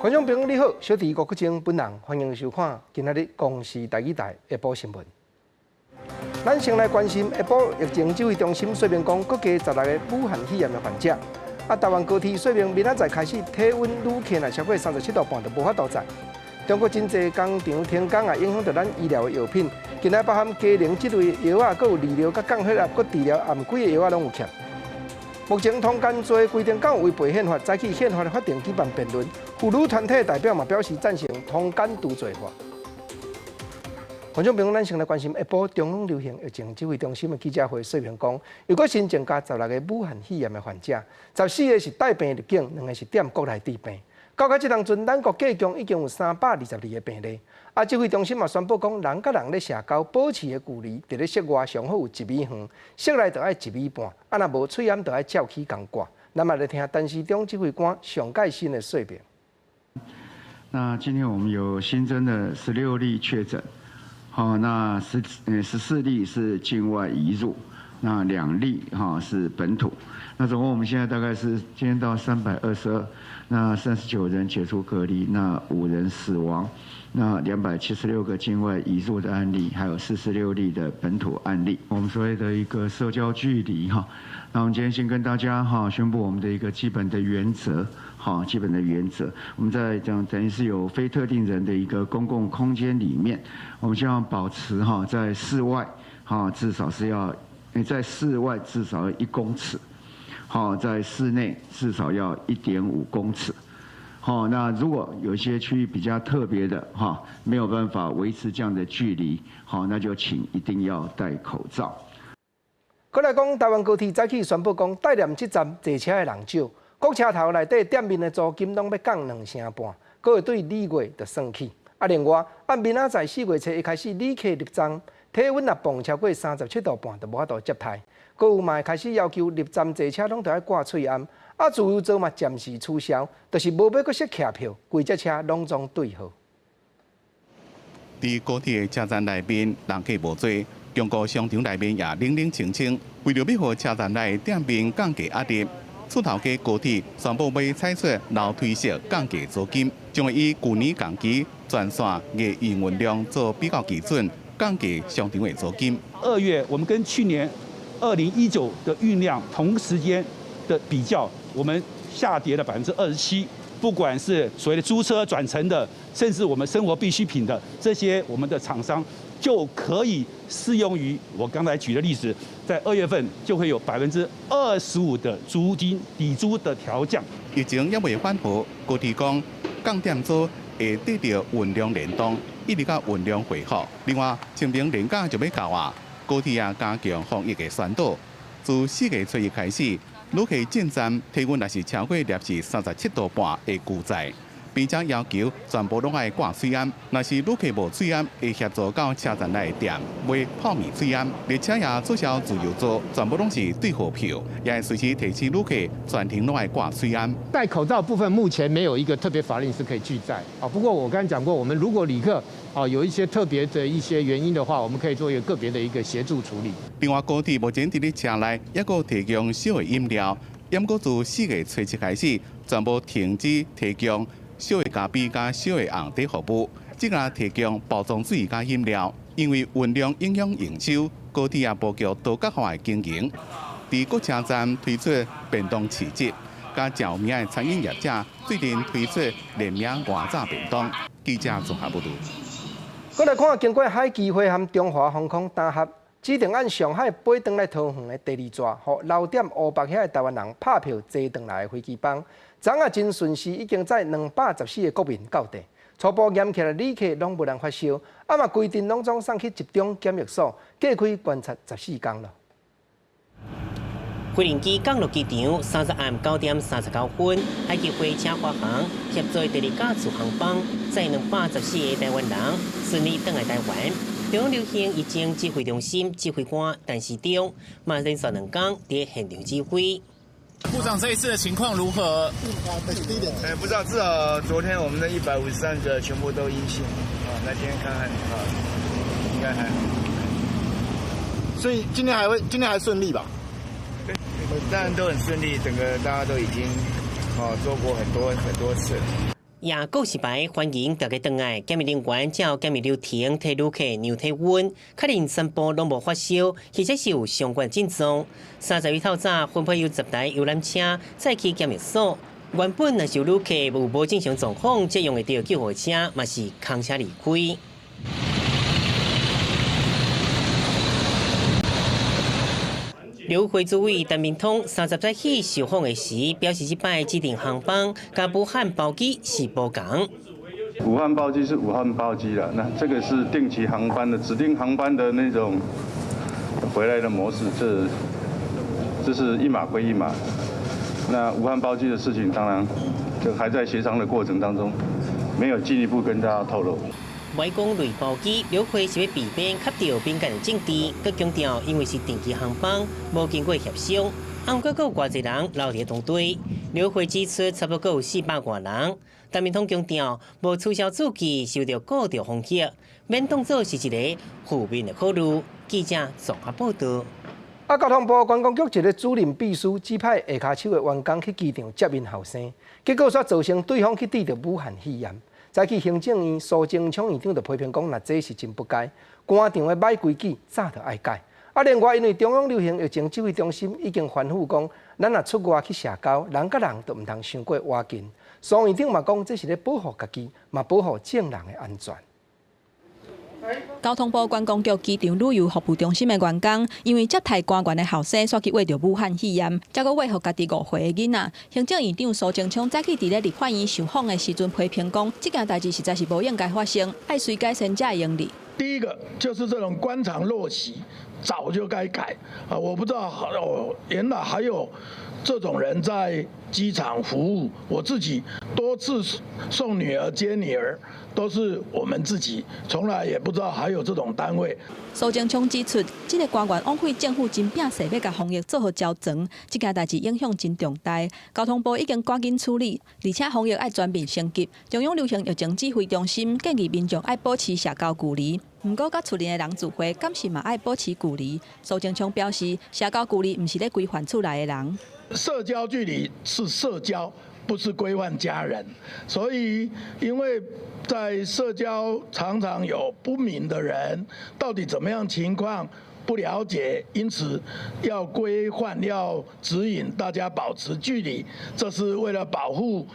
觀眾朋友你好，小弟郭國晶本人歡迎收看今仔日公視台語台下晡新聞。咱先來關心下晡疫情指揮中心說明講，閣加16個武漢肺炎的患者。啊，台灣高鐵說明明仔載開始體溫旅客若超過37度半就無法度載。中國真濟工廠停工啊，影響著咱醫療的藥品。今仔包含雞苓這類藥啊，閣有利尿、佮降血壓、閣治療頷鬼的藥啊，攏有欠。目前通姦罪規定敢有違背憲法，早起憲法的法庭舉辦辯論，婦女團體代表嘛表示贊成通姦除罪化。觀眾朋友，咱先來關心下晡中央流行疫情指揮中心的記者會說明講，又閣新增加十六个武漢肺炎的患者，14個是帶病入境，兩個是踮國內致病。到這當陣，咱國計共已經有322個病例。啊，指揮中心嘛宣布講，人佮人咧社交保持的距離，佇咧室外上好有1米遠，室內就愛1米半。啊，若無喙罨就愛罩起共掛。咱嘛來聽陳時中指揮官上蓋新的說明。那今天我們有新增的16例確診，好，那14例是境外移入，那2例哈是本土。那總共我們現在大概是今天到322，那39人解除隔離，那5人死亡，那276個境外移入的案例，還有46例的本土案例。我們所謂的一個社交距離哈，那我們今天先跟大家哈宣布我們的一個基本的原則，哈，基本的原則。我們在講等於是有非特定人的一個公共空間裡面，我們希望保持哈在室外哈至少是要在室外至少要1公尺。好，在室內至少要1.5公尺。好，那如果有些區域比較特別的哈，沒有辦法維持這樣的距離，好，那就請一定要戴口罩。閣來講，台灣高鐵早起宣布講，台南這站坐車的人少，各車頭內底店面的租金攏欲降2成半，閣會對二月就算起。啊，另外，按明仔載4月初一開始，旅客入站體溫若磅超過37度半，就無法度接待。閣有嘛會開始要求入站坐車攏著愛掛喙罨。啊，自由座嘛暫時取消，就是無欲閣設徛票，規隻車攏總對號。佇高鐵車站內面人客無濟，中國商場內面也冷冷清清。為著欲予車站內店面降價壓力，厝頭家高鐵宣布欲採取樓梯式降價租金，將會以舊年同期全線的營運量做比較基準，降價商場的租金。2月我們跟去年2019的運量同時間的比較，我們下跌了27%。不管是所謂的租車轉乘的，甚至我們生活必需品的這些，我們的廠商就可以適用於我剛才舉的例子，在2月份就會有25%的租金底租的調降。疫情猶未緩和，高鐵講降店租會綴著運量聯動，一直到運量恢復。另外，清明連假就欲到啊，高鐵也加強防疫的宣導。自4月初一開始，旅客進站體溫若是超過攝氏37度半會拒載，並且要求全部攏愛掛喙罨。若是旅客無喙罨，會協助到車站內店買泡麵喙罨。列車也取消自由座，全部攏是對號票，也會隨時提醒旅客全程攏愛掛喙罨。戴口罩部分目前沒有一個特別法令是可以拒載啊。不過我剛才講過，我們如果旅客啊有一些特別的一些原因的話，我們可以做一個個別的一個協助處理。另外，高鐵目前佇咧車內猶閣提供燒的飲料，毋過自4月初七開始，全部停止提供燒的咖啡佮燒的紅茶服務，只敢提供包裝水佮飲料。因為運量影響營收，高鐵也布局多角化的經營，佇各車站推出便當市集，佮誠有名的餐飲業者最近推出聯名外炸便當。記者綜合報導。閣來看，經過海基會和中華航空擔合，指定按上海飛轉來桃園的第二逝，予留踮湖北遐的台灣人拍票坐轉來的飛機班，昨仔真順時已經載214個國民到地。初步驗起來旅客攏無人發燒，啊嘛規定攏總送去集中檢疫所，隔開觀察14工囉。飛行機降落機場，30暗9點39分，海基會請華航協助第二架次航班，載214個台灣人順利轉來台灣。中央流行疫情指揮中心指揮官陳時中嘛連續兩工佇現場指揮。部長，這一次的情況如何？哎，不知道，至少昨天我們的153個全部都陰性啊。那今天看看啊，應該還好。所以今天還會，今天還順利吧？對，當然都很順利，整個大家都已經啊做過很多很多次。也告示牌歡迎大家轉來，檢疫人員照檢疫流程替旅客量體溫，確認全部攏無發燒，或者是有相關症狀。30日透早分配有10台遊覽車載去檢疫所。原本若是有旅客有無正常狀況，才用會著救護車，嘛是空車離開。陸委會主委陳明通30早起受訪的時，表示這擺指定航班佮武漢包機是無仝。武漢包機是武漢包機啦，那這個是定期航班的指定航班的那種回來的模式，這是一碼歸一碼。那武漢包機的事情，當然就還在協商的過程當中，沒有進一步跟大家透露。莫講類包機，陸委會是欲避免卡著敏感的政治，閣強調因為是定期航班，無經過協商，毋過閣有偌濟人留佇當地。陸委會指出，差不多閣有400外人。陳明通強調，無取消注記，受著顧著風險，免當做是一个負面的考慮。記者綜合報導。啊，交通部觀光局一个主任秘書指派下跤手的員工去機場接𪜶後生，結果煞造成對方去得著武漢肺炎。早起行政院蘇貞昌院長就批評講，若這是真不該，官場的䆀規矩早就愛改。啊，另外因為中央流行疫情指揮中心已經吩咐講，咱若出外去社交，人佮人就毋通傷過倚近。蘇院長嘛講，這是咧保護家己，嘛保護眾人的安全。交通部觀光局機場旅遊服務中心的員工，因為接待官員的後生，煞去秽著武漢肺炎，才閣餵予家己5歲的囡仔。行政院長蘇貞昌早起佇咧立法院受訪的時陣批評講，這件代誌實在是無應該發生，愛隨改善才會用得。第一個就是這種官場陋習，早就該改啊！我不知道哦，原來還有這種人在機場服務。我自己多次送女兒接女兒，都是我們自己，從來也不知道還有這種單位。蘇貞昌指出，這个官員枉費政府真拚勢欲共防疫做好周全，這件代誌影響真重大。交通部已經趕緊處理，而且防疫愛全面升級。中央流行疫情指揮中心建議民眾愛保持社交距離，毋過佮厝內的人聚會，敢是嘛愛保持距離。蘇貞昌表示，社交距離毋是咧規範厝內的人。社交距離是社交，不是規範家人。所以，因為在社交常常有不明的人，到底怎麼樣情況不了解，因此要規範、要指引大家保持距離，這是為了保護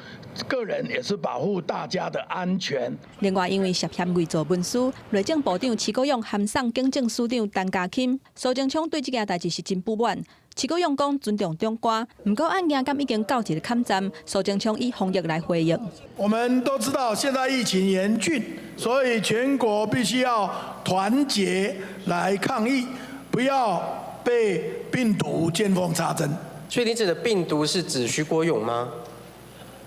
個人，也是保護大家的安全。另外，因為涉嫌偽造文書，內政部長徐國勇函送警政署長陳家欽，蘇貞昌對這件代誌是真不滿。徐國勇講尊重長官，毋過案件敢已經到一个坎站，蘇貞昌以防疫來回應。我們都知道現在疫情嚴峻，所以全國必須要團結來抗疫，不要被病毒見縫插針。所以你指的病毒是指徐國勇嗎？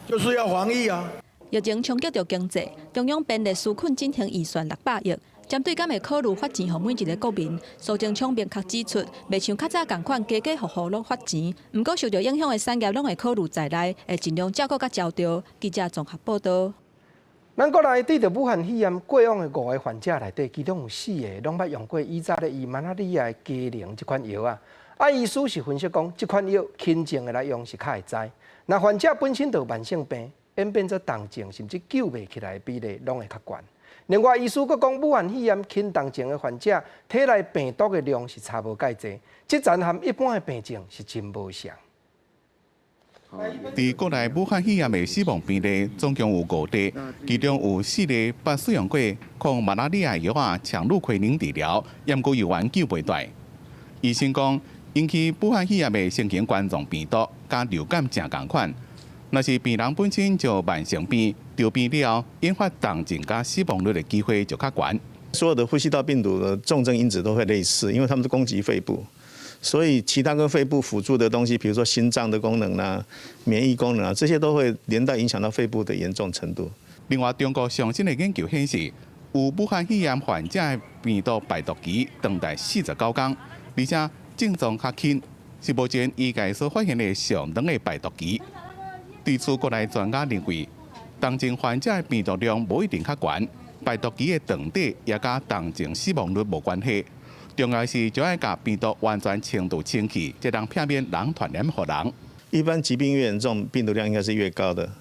就是要防疫啊！疫情衝擊著經濟，中央編列紓困振興預算600億。針對敢會考慮發錢予每一个國民，蘇貞昌明確指出，袂像較早仝款家家戶戶攏發錢，毋過受著影響的產業攏會考慮在內，會盡量照顧佮周到。記者綜合報導。咱國內對著武漢肺炎過往的5个患者內底，其中有4个攏捌用過以早咧醫馬拉利亞的雞苓這款藥啊。啊，醫師是分析講，這款藥輕症的來用是較會知，若患者本身就有慢性病，演變做重症甚至救袂起來的比例攏會較懸。另外，醫師閣講，武漢肺炎輕重症的患者體內病毒的量是差無蓋濟，這層和一般的病症是真無像。佇國內武漢肺炎的死亡病例總共有5例，其中有4例捌使用過抗馬拉利亞藥仔羥氯喹寧治療，毋過猶原救袂斷。醫生講，引起武漢肺炎的新型冠狀病毒佮流感誠仝款。若是病人本身就慢性病，得病了後，引發重症佮死亡率的機會就較懸。所有的呼吸道病毒的重症因子都會類似，因為他們都攻擊肺部，所以其他跟肺部輔助的東西，比如說心臟的功能啊、免疫功能啊，這些都會連帶影響到肺部的嚴重程度。另外，中國上新的研究顯示，有武漢肺炎患者的病毒排毒期長達49天，而且症狀較輕，是目前醫界所發現的上長的排毒期。對此，國內專家認為，重症患者的病毒量無一定較懸，排毒期的長短也佮重症死亡率無關係。重要是就愛共病毒完全程度清去，才能避免人傳染予人。一般疾病越嚴重，病毒量應該是越高的。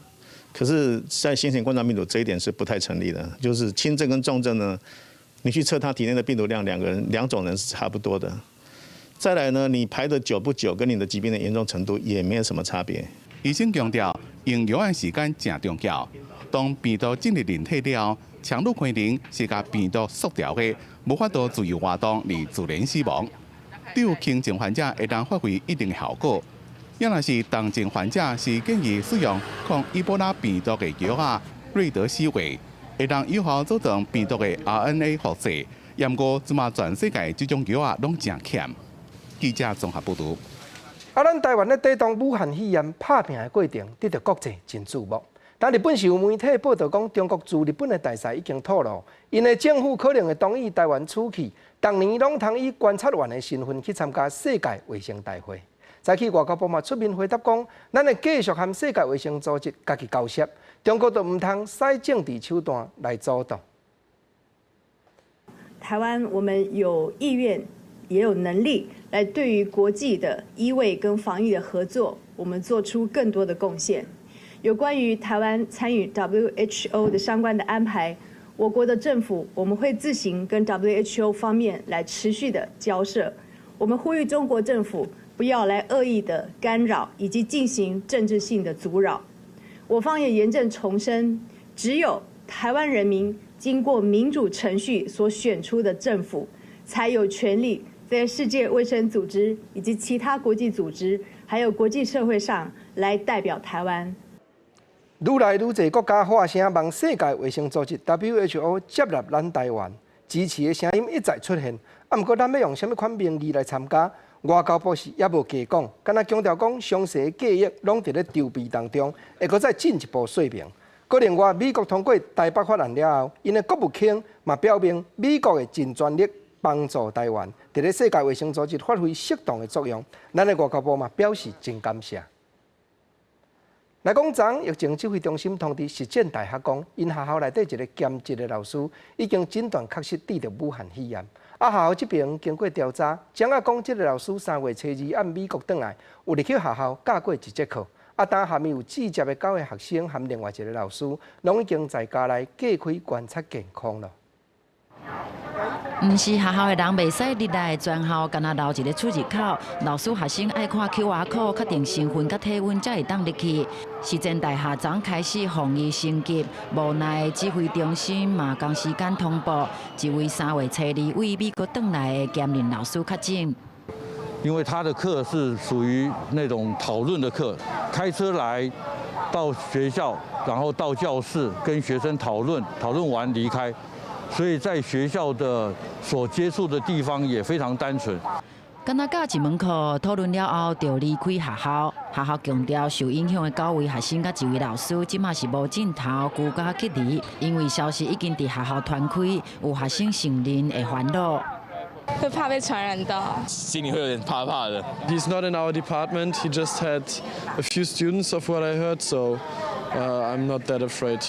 可是，在新型冠狀病毒這一點是不太成立的，就是輕症跟重症呢，你去測他體內的病毒量，兩個人兩種人是差不多的。再來呢，你排的久不久，跟你的疾病的嚴重程度也沒有什麼差別。醫生強調，用藥的時間誠重要。當病毒進入人體了，強度可能是共病毒縮掉的，無法度自由活動而自然死亡。對輕症患者會當發揮一定的效果。也若是重症患者，是建議使用抗伊波拉病毒的藥仔瑞德西韋，會當有效阻斷病毒的 RNA 複製。毋過，這馬全世界這種藥仔攏誠欠。記者綜合報導。啊，咱台灣咧抵擋武漢肺炎拍拚的過程，得到國際真注目。但日本是有媒體報導講，中國駐日本的大使已經透露，𪜶的政府可能會同意台灣出去，逐年攏通以觀察員的身份去參加世界衛生大會。早起外交部嘛出面回答講，咱會繼續和世界衛生組織家己交涉，中國就毋通使政治手段來阻擋。台灣我們有意願，也有能力來對於國際的醫衛跟防疫的合作，我們做出更多的貢獻。有關於台灣參與 WHO 的相關的安排，我國的政府我們會自行跟 WHO 方面來持續的交涉。我們呼籲中國政府不要來惡意的干擾以及進行政治性的阻擾。我方也嚴正重申，只有台灣人民經過民主程序所選出的政府，才有權利在世界衛生組織以及其他國際組織，還有國際社會上來代表台灣。愈來愈濟國家發聲，望世界衛生組織 WHO 接納咱台灣，支持的聲音一再出現。啊，毋過咱欲用啥物款名義來參加，外交部是猶無加講，干焦強調講詳細計劃攏佇咧籌備當中，會閣再進一步說明。閣另外，美國通過台北法案了後，𪜶的國務卿嘛表明，美國會盡全力幫助台灣，佇咧世界衛生組織發揮適當的作用。咱的外交部嘛表示真感謝。來講，昨昏疫情指揮中心通知實踐大學講，𪜶學校內底一个兼職的老師已經診斷確實得著武漢肺炎。啊，學校這邊經過調查，掌握講這个老師3月初2按美國轉來，有入去學校教過一節課。啊，當下面有直接的九个學生和另外一个老師，攏已經在家內隔開觀察健康了。毋是學校的人袂使入來，全校干焦留一个出入口，老師學生愛看 QR code 確定身份佮體溫才會當入去。實踐大學昨開始防疫升級，無奈指揮中心嘛仝時間通報，一位3月初2對美國轉來的兼任老師確診。因為他的課是屬於那種討論的課，開車來到學校，然後到教室跟學生討論，討論完離開。所以在學校的所接觸的地方也非常單純。干焦教一門課討論了後，就離開學校。學校強調，受影響的九位學生佮一位老師，這馬是無症頭居家隔離，因為消息已經佇學校傳開，有學生承認會煩惱。會怕被傳染到，心裡會有點怕怕的。 He's not in our department. He just had a few students, of what I heard, so I'm not that afraid.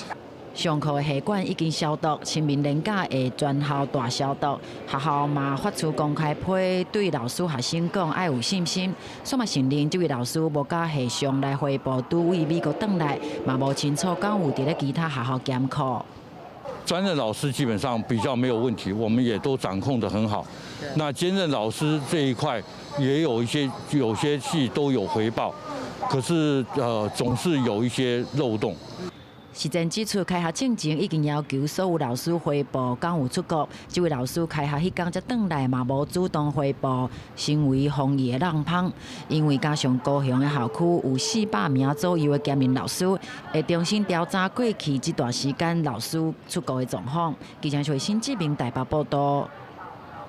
上課的系館已經消毒，清明連假會全校大消毒。學校嘛發出公開批，對老師學生講愛有信心。煞嘛承認這位老師無佮系上來匯報拄對美國轉來，嘛無清楚敢有佇咧其他學校兼課。專任老師基本上比較沒有問題，我們也都掌控得很好。那兼任老師這一塊也有一些，有些系都有回報，可是總是有一些漏洞。實踐指出，開學進前已經要求所有老師匯報，敢有出國。這位老師開學彼工才轉來，嘛無主動匯報，成為防疫的漏縫。因為加上高雄的校區有400名左右的兼任老師，會重新調查過去這段時間老師出國的狀況。記者徐新志明台北報道。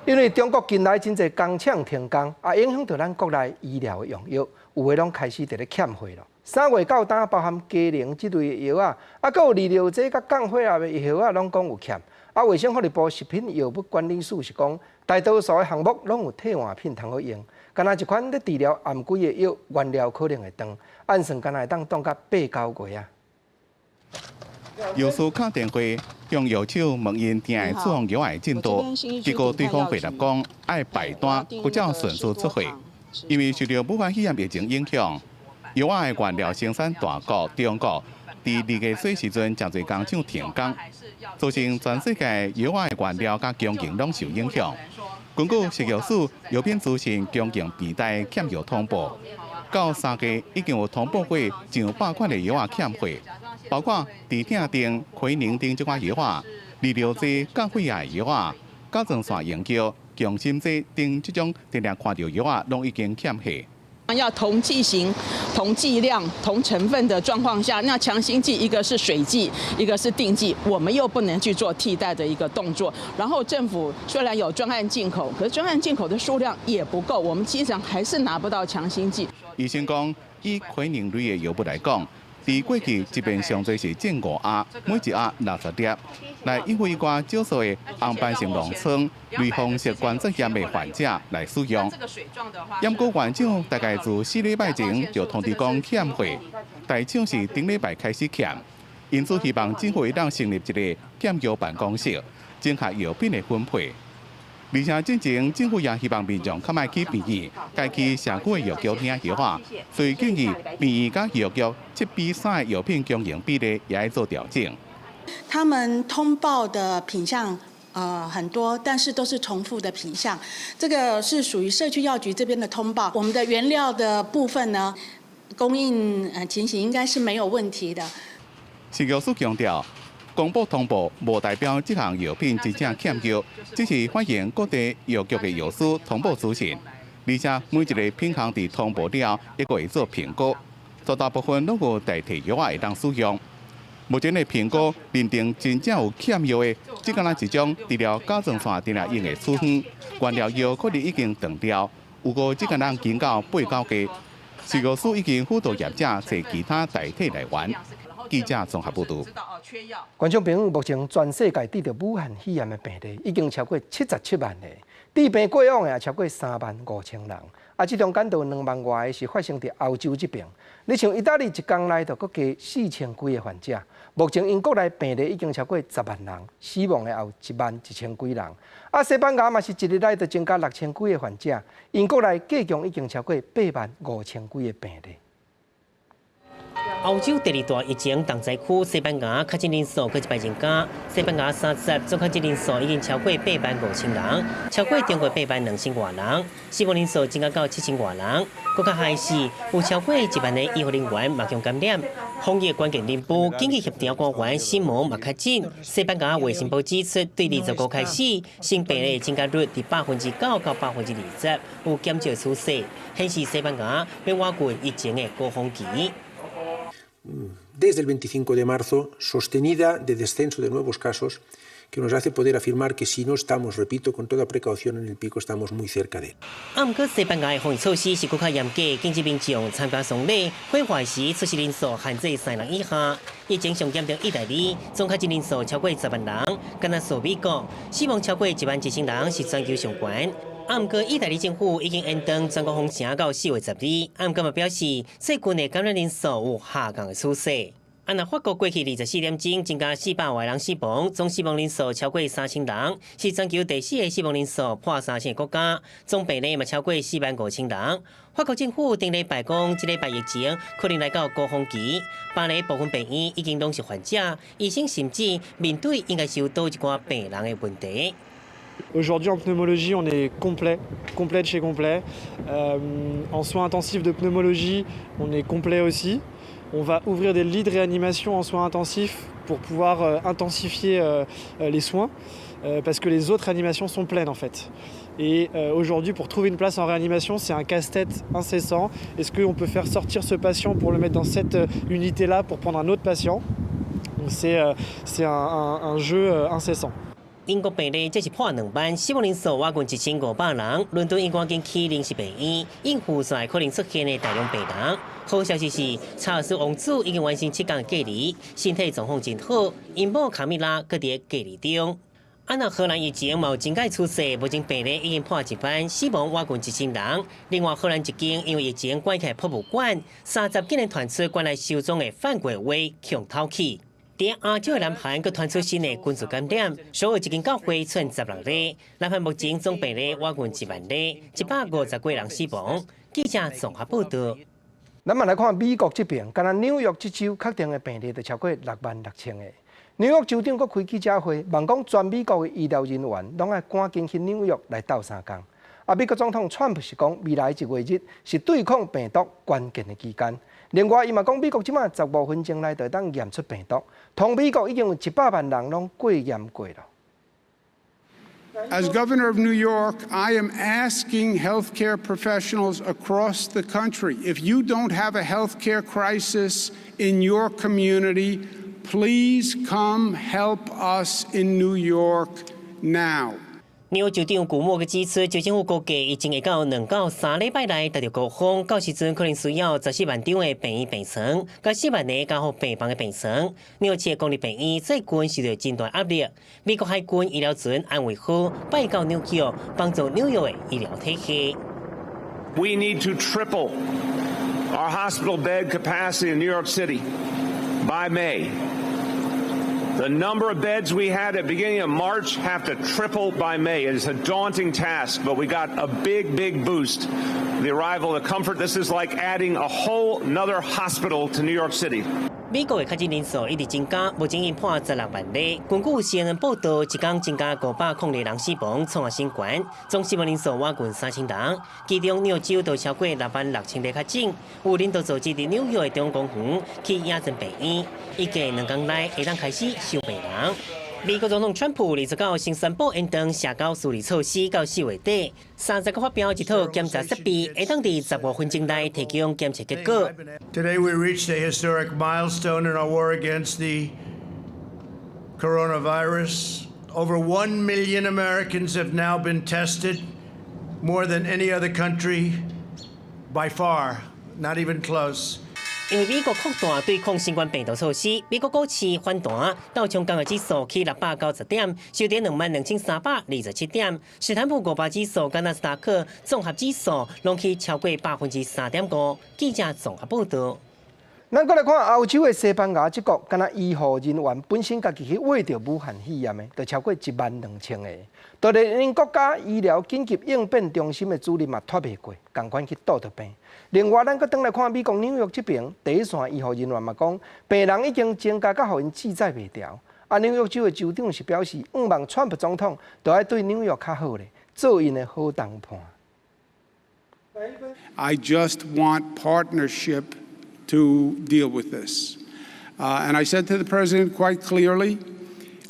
因為中國近來真濟工廠停工，啊，影響著咱國內醫療的用藥，有的攏開始佇咧欠貨咯。3月到今，包含雞苓這類的藥仔，啊，閣有利尿劑佮降血壓的藥仔，攏講有欠。啊，衛生福利部食品藥物管理署是講，大多數的項目攏有替換品通好用，干焦一款咧治療癌鬼的藥，原料可能會斷，按算干焦會當擋到八九月啊。藥師敲電話向藥廠問𪜶訂的處方藥的進度，結果對方回答講愛排單，不照順序出貨，因為受著武漢肺炎疫情影響。藥仔的原料生產大國中國，佇2月底時陣，誠濟工廠停工，造成全世界藥仔的原料佮供應攏受影響。根據食藥署藥品資訊供應平台欠藥通報，到3月已經有通報過上百款的藥仔欠貨，包括止痛定、奎寧等這款藥仔、利尿劑、降血壓的藥仔、甲狀腺溶膠、強心劑等這種定定看著藥仔，攏已經欠貨。要同劑型、同劑量、同成分的狀況下，那強心劑一個是水劑，一個是錠劑，我們又不能去做替代的一個動作。然後政府雖然有專案進口，可是專案進口的數量也不夠，我們基本上還是拿不到強心劑。醫生講，以奎寧類的藥物來講，佇過去這邊上濟是種5盒，每一盒60粒，來應付一寡少數的紅斑性狼瘡、類風濕關節炎的患者來使用。毋過原廠大概自4禮拜前就通知講欠貨，大廠是頂禮拜開始欠，因此希望政府會當成立一個欠藥辦公室，整合藥品的分配。而且進前政府也希望民眾較莫去病院，家去社區的藥局領藥仔，所以建議病院佮藥局7比3的藥品供應比例也愛做調整。他們通報的品項很多，但是都是重複的品項。這個是屬於社區藥局這邊的通報。我們的原料的部分呢，供應情形應該是沒有問題的。食藥署強調，公布通報無代表這項藥品真正欠藥，只是反映各地藥局的藥師通報資訊。而且每一个品項佇通報了後，閣會做評估，絕大部分攏有代替藥仔會當使用。目前的評估認定真正有欠藥的，只敢若一種治療甲狀腺定定用的處方，原料藥可能已經斷掉，有過這個人經到八九家，食藥署已經輔導業者揣其他代替來源。記者綜合報導。觀眾朋友，目前全世界得著武漢肺炎的病例已經超過77萬個，致病過往的也超過3萬5千人。啊，這中間就有2萬外个是發生佇歐洲這爿。你像意大利一工內就閣加4千幾个患者，目前英國內病例已經超過10萬人，死亡的也有1萬1千幾人。啊，西班牙嘛是一日內就增加6千幾个患者，英國內計共已經超過8萬5千幾个病例。歐洲第二大疫情重災區西班牙確診人數閣一擺增加，西班牙30總確診人數已經超過8萬5千人，超過中國8萬2千外人，死亡人數增加到7千外人。閣較害是有超過1萬个醫護人員嘛予感染。防疫關鍵人物緊急協調官員西蒙嘛確診。西班牙衛生部指出，對25開始，新病例增加率佇9%到20%，有減少趨勢，顯示西班牙欲倚近疫情的高峰期。 Desde el 25 de marzo, sostenida de descenso de nuevos casos, que nos hace poder afirmar que si no estamos, repito, con toda precaución en el pico, estamos muy cerca de él. 啊，毋過西班牙的防疫措施是閣較嚴格，禁止民眾參加喪禮，火化時出席人數限制三人以下。疫情上嚴重意大利，總確診人數超過10萬人，敢若數美國，死亡超過1萬1千人，是全球上懸。啊，毋過意大利政府已經延長全國封城到4月12日。啊，毋過嘛表示，最近的感染人數有下降的趨勢。啊，若法國過去24點鐘增加400外人死亡，總死亡人數超過3千人，是全球第四个死亡人數破3千个國家，總病例嘛超過4萬5千人。法國政府頂禮拜講，這禮拜疫情可能來到高峰期，巴黎部分病院已經攏是患者，醫生甚至面對應該收佗一寡病人的問題。 Aujourd'hui en pneumologie, on est complet, complet de chez complet. En soins intensifs de pneumologie, on est complet aussi. On va ouvrir des lits de réanimation en soins intensifs pour pouvoir intensifier les soins, parce que les autres réanimations sont pleines en fait. Et aujourd'hui, pour trouver une place en réanimation, c'est un casse-tête incessant. Est-ce qu'on peut faire sortir ce patient pour le mettre dans cette unité-là pour prendre un autre patient? C'est un jeu incessant. 英國病例這是破2萬，死亡人數倚近1500人。倫敦醫趕緊起臨時病院，應付煞可能出現的大量病人。好消息是，查爾斯王子已經完成7天隔離，身體狀況真好。𪜶某卡米拉閣佇隔離中。啊，若荷蘭疫情嘛有增加趨勢，目前病例已經破1萬，死亡倚近1000人。另外，荷蘭一間因為疫情關起來博物館，30竟然傳出館內收藏的梵谷畫予偷去。佇亞洲的南韓閣傳出新的群聚感染，首爾一間教會出16例。南韓目前總病例倚近1萬例，150幾人死亡。記者綜合報道。咱嘛來看美國這邊，敢若紐約這州確定的病例就超過6萬6千個。紐約州長閣開記者會，望講全美國的醫療人員攏愛趕緊去紐約來鬥相共。啊，美國總統川普是講，未來一月日是對抗病毒關鍵的期間。另外，伊嘛講，美國這馬15分鐘內就會當驗出病毒，統美國已經有100萬人攏過驗過了。 As governor of New York, I am asking healthcare professionals across the country, if you don't have a healthcare crisis in your community, please come help us in New York now. 紐約州長古莫閣指出，州政府估計疫情會到2到3禮拜內達到高峰，到時陣可能需要14萬張的病院病床，佮4萬個加護病房的病床。紐約市的公立病院最近受到真大壓力。美國海軍醫療船安慰號派到紐約，幫助紐約的醫療體系。 We need to triple our hospital bed capacity in New York City by May. The number of beds we had at beginning of March have to triple by May. It is a daunting task, but we got a big, big boost. The arrival of Comfort. This is like adding a whole another hospital to New York City. 美國的確診人數一直增加，目前已破16萬例。根據 CNN 報道，一工增加500個人死亡，創新高，總死亡人數倚近3000人。其中紐約州就超過6萬6千例確診。有領導組織佇紐約的中央公園起亞鎮病院，預計2工內會當開始收病人。美國總統川普29先宣布延長社交距離措施到4月底，30號發表一套檢查設備，會當佇15分鐘內提供檢測結果。 Today we reached a historic milestone in our war against the coronavirus. Over 1 million Americans have now been tested, more than any other country by far, not even close. 因為美國擴大對抗新冠病毒措施，美國股市反彈，道瓊工業指數起690點，收佇22,327點。史坦普500指數佮納斯達克綜合指數攏起超過3.5%。記者綜合報道。咱閣來看歐洲的西班牙這國，敢若醫護人員本身家己去穢著武漢肺炎的，就超過1萬2千個。就連𪜶國家醫療緊急應變中心的主任嘛，拖袂過，仝款去倒著病。另外，咱閣轉來看美國紐約這邊，第一線醫護人員嘛講，病人已經增加到予𪜶志在袂牢。啊，紐約州的州長是表示，向望川普總統著愛對紐約較好咧，做𪜶的好同伴。 I just want partnership to deal with this. And I said to the president quite clearly,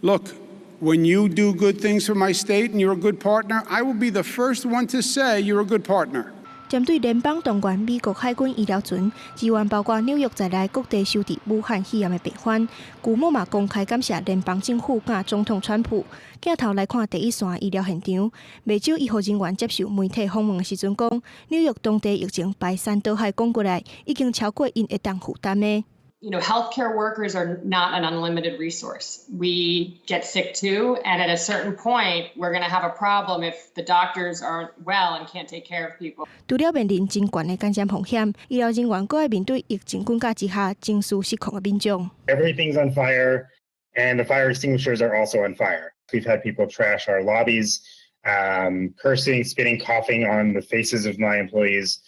look, when you do good things for my state and you're a good partner, I will be the first one to say you're a good partner. 針對聯邦動員美國海軍醫療船支援包括紐約在內各地收治武漢肺炎的病患，古莫嘛公開感謝聯邦政府佮總統川普。鏡頭來看第一線醫療現場，袂少醫護人員接受媒體訪問的時陣講，紐約當地疫情排山倒海滾過來，已經超過𪜶會當負擔的。 Healthcare workers are not an unlimited resource. We get sick too, and at a certain point, we're going to have a problem if the doctors aren't well and can't take care of people. 除了面臨真懸的感染風險，醫療人員閣愛面對疫情滾架之下情緒失控的民眾。 Everything's on fire, and the fire extinguishers are also on fire. We've had people trash our lobbies, cursing, spitting, coughing on the faces of my employees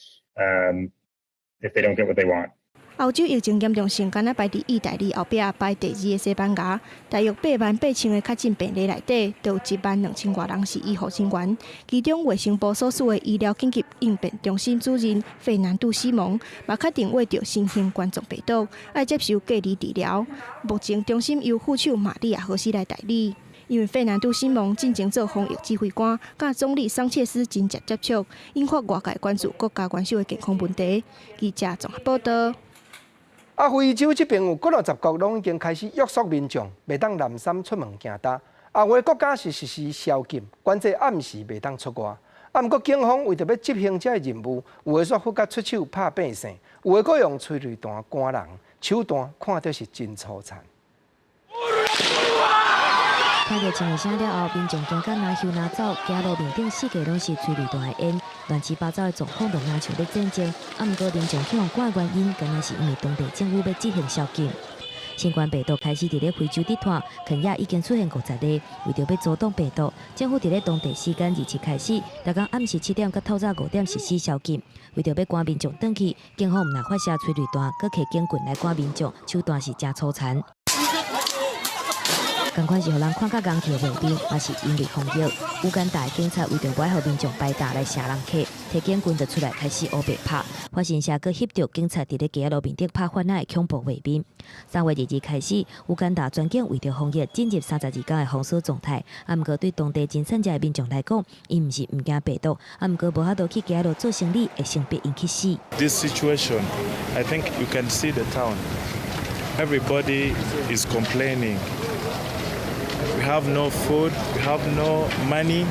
if they don't get what they want. 歐洲疫情嚴重性，敢若排佇意大利後壁排第二的西班牙，大約8萬8千个確診病例內底，就有1萬2千外人是醫護人員。其中衛生部所屬的醫療緊急應變中心主任費南度西蒙，嘛確定罹著新型冠狀病毒，愛接受隔離治療。目前中心由副手瑪利亞何西來代理。因為費南度西蒙進前做防疫指揮官，佮總理桑切斯真濟接觸，引發外界關注國家元首的健康問題。記者綜合報道。啊，非洲這邊有幾若十國攏已經開始約束民眾，袂當濫衫出門行踏。啊，有的國家是實施宵禁，管制暗時袂當出外。啊，毋過警方為著欲執行這个任務，有的煞發覺出手拍百姓，有的閣用催淚彈趕人，手段看著是真粗殘。聽著槍聲了後，民眾驚甲若睺若走，街路面頂四界攏是催淚彈的煙，亂七八糟的狀況就親像咧戰爭。啊，毋過民眾去予趕的原因，敢若是因為當地政府欲執行宵禁。新冠病毒開始佇咧非洲佇傳，肯亞已經出現50例。為著欲阻擋病毒，政府佇咧當地時間27開始，逐工暗時7點到透早5點實施宵禁。為著欲趕民眾轉去，警方毋但發射催淚彈，閣提警棍來趕民眾，手段是誠粗殘。仝款是予人看甲戇去的畫面，嘛是因為防疫。烏干達的警察為著無愛予民眾排隊來捙人客，提警棍就出來開始烏白拍。法新社閣翕著警察佇咧街仔路面頂拍番仔的恐怖畫面。3月22開始，烏干達全境為著防疫進入32天的封鎖狀態。啊，毋過對當地真散遮的民眾來講，𪜶毋是毋驚病毒，啊，毋過無法度去街仔路做生理，會先逼𪜶去死。 This situation, I think you can see the town. Everybody is complaining. We have no food, we have no money.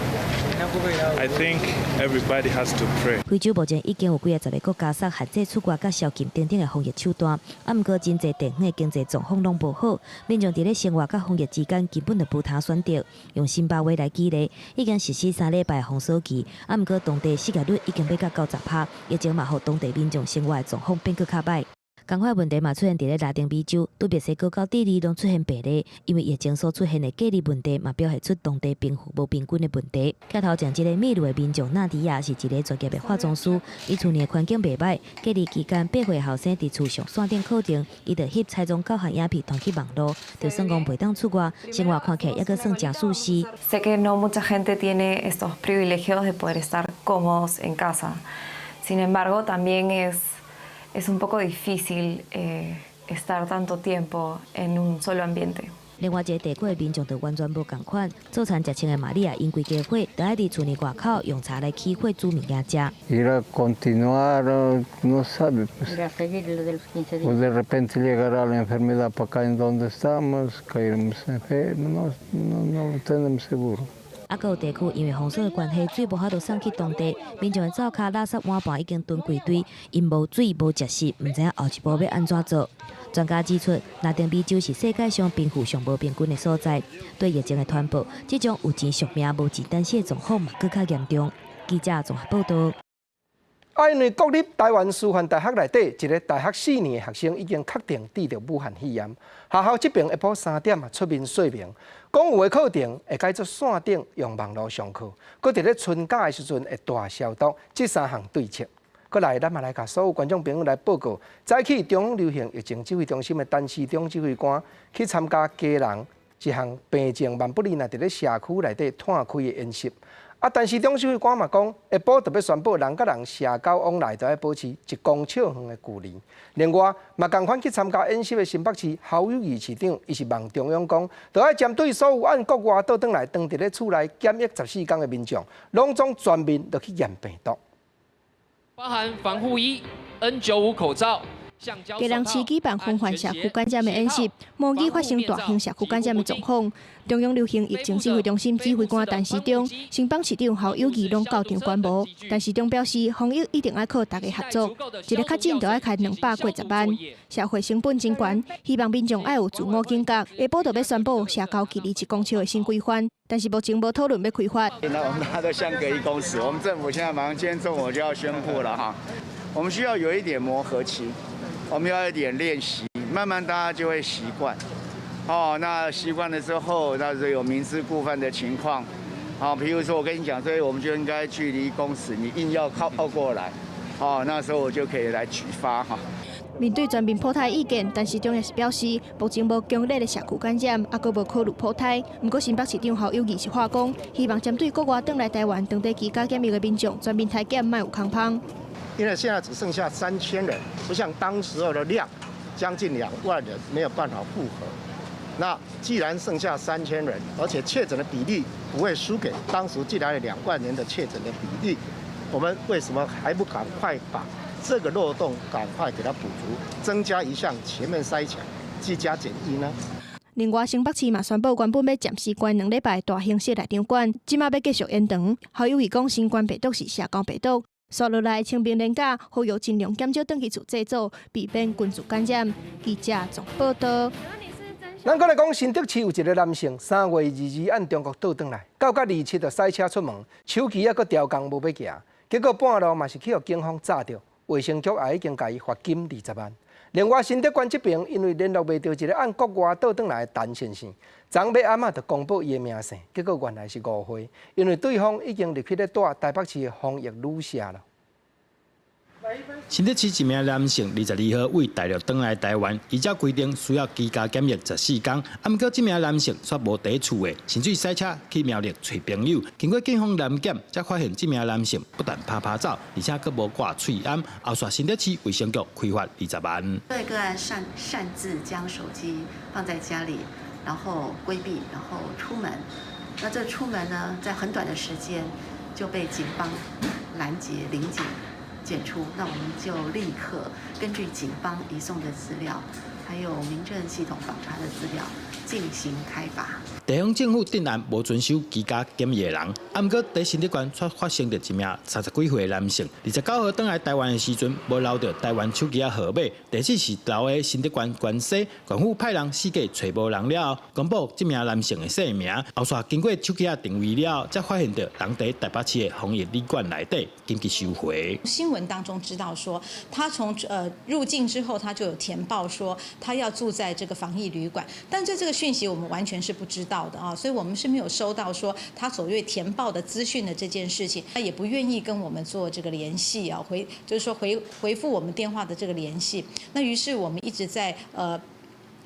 I think everybody has to pray. 非洲目前已經有幾仔十个國家設限制出外佮宵禁等等的防疫手段，啊，毋過真濟地方的經濟狀況攏無好，民眾佇咧生活佮防疫之間根本就無通選擇。用辛巴威來舉例，已經實施3禮拜封鎖期，啊，毋過當地失業率已經欲到90%，疫情嘛予當地民眾生活的狀況變閣較䆀。仝款問題嘛出現佇咧拉丁美洲，對墨西哥到智利攏出現病例，因為疫情所出現的隔離問題，嘛表現出當地貧富無平均的問題。鏡頭前這个秘魯的民眾納迪亞是一个專業的化妝師，伊厝內環境袂䆀，隔離期間8歲後生佇厝上線頂課程，伊就翕彩妝教學影片傳去網路，就算講袂當出外，生活看起來猶閣算誠舒適。 Sé que no mucha gente tiene estos privilegios de poder estar cómodos en casa. Sin embargo, también es un poco difícil estar tanto tiempo en un solo ambiente. 另外一个地區的民眾就完全無仝款，做田食穿的瑪利亞，𪜶規家伙都愛佇厝內外口用柴來起火煮物件食。 Ir a continuar, no sabe, pues. O de repente llegará la enfermedad para acá en donde estamos, caeremos enfermos, no, no, no lo tenemos seguro. 啊，閣有地區因為封鎖的關係，水無法度送去當地，民眾的灶跤垃圾碗盤已經囤規堆，𪜶無水無食食，毋知影後一步欲按怎做。專家指出，拉丁美洲是世界上貧富上無平均的所在，對疫情的傳播，這種有錢惜命無錢擔死的狀況嘛，閣較嚴重。記者綜合報導。啊，因為國立臺灣師範大學內底一个大學4年的學生已經確定得著武漢肺炎，學校這爿下晡3點嘛出面說明，講有的課程會改做線頂用網路上課，閣佇咧春假的時陣會大消毒，這三項對策。閣來，咱嘛來共所有觀眾朋友來報告，早起中央流行疫情指揮中心的陳時中指揮官去參加基隆一項病症萬不利若佇咧社區內底湠開的演習。啊，陳時中指揮官嘛講，下晡特別宣布，人佮人社交往來都愛保持1公尺遠的距離。另外，嘛仝款去參加演習的新北市侯友宜市長，伊是望中央講，著愛針對所有按國外倒轉來，當佇咧厝內檢疫14天的民眾，攏總全面落去驗病毒。包含防護衣、N95口罩。基隆市舉辦防範社區感染的演習，模擬發生大型社區感染的狀況。中央流行疫情指揮中心指揮官陳時中、新北市長侯友宜攏到場觀摩。陳時中表示，防疫一定愛靠大家合作，一个確診就愛開200幾十萬，社會成本真懸，希望民眾愛有自我警覺。下晡就欲宣布社交距離1公尺的新規範，但是目前無討論欲開罰。那我們大家都相隔1公尺，我們政府現在馬上今天中午就要宣布了哈，我們需要有一點磨合期。我們要一點練習，慢慢大家就會習慣。哦，那習慣了之後，那是有明知故犯的情況。好，比如說我跟你講，所以我們就應該距離1公尺，你硬要靠過來，哦，那時候我就可以來舉發哈。面對全面普篩意見，陳時中也是表示，目前無強烈的社區感染，猶閣無考慮普篩。毋過新北市長侯友宜是話講，希望針對國外轉來臺灣當地居家檢疫的民眾，全面篩檢，莫有空芳。因為現在只剩下3000人，不像當時候的量將近2萬人，沒有辦法負荷。那既然剩下三千人，而且確診的比例不會輸給當時進來的2萬人的確診的比例，我們為什麼還不趕快把這個漏洞趕快給它補足，增加一項全面篩檢、居家檢疫呢？另外，新北市嘛宣布，原本欲暫時關2禮拜大型室內場館，這馬欲繼續延長。侯友宜講，新冠病毒是社交病毒。紲落來清明連假，呼籲盡量減少轉去厝祭祖，避免群聚感染。記者綜報導。咱閣來講，新竹市有一个男性，3月22按中國倒轉來，到甲27就駛車出門，手機猶閣調仝無欲行，結果半路嘛是去予警方紮著，衛生局也已經共伊罰金20萬。另外，新德縣這爿因為聯絡袂著一个按國外倒轉來的陳先生，昨暝暗仔就公布伊的名姓，結果原來是誤會，因為對方已經入去咧蹛台北市的防疫旅社了。新竹市一名男性，22號對大陸轉來台灣，依照規定需要居家檢疫14天。啊，毋過這名男性卻無佇厝的，甚至駛車去苗栗揣朋友。經過警方臨檢，才發現這名男性不但趴趴走，而且閣無掛喙罨。後續新竹市衛生局開罰20萬。對個案擅自將手機放在家裡，然後規避，然後出門。那這出門呢，在很短的時間就被警方攔截臨檢。檢出，那我們就立刻根據警方移送的資料，還有民政系統訪查的資料進行開罰。地方政府定案無遵守居家檢疫的人，啊，毋過佇新竹縣卻發生著一名30幾歲的男性，29號轉來台灣的時陣，無留著台灣手機仔號碼，地址是留佇新竹縣關西，縣府派人四界揣無人了後，公布這名男性的姓名，後續經過手機仔定位了後，才發現著人佇台北市的防疫旅館內底，緊急收回。新聞當中知道說，他從入境之後，他就有填報說他要住在這個防疫旅館，但這個訊息我們完全是不知道的啊，所以我們是沒有收到說他所謂填報的資訊的這件事情，他也不願意跟我們做這個聯繫啊，就是說回覆我們電話的這個聯繫。那於是我們一直在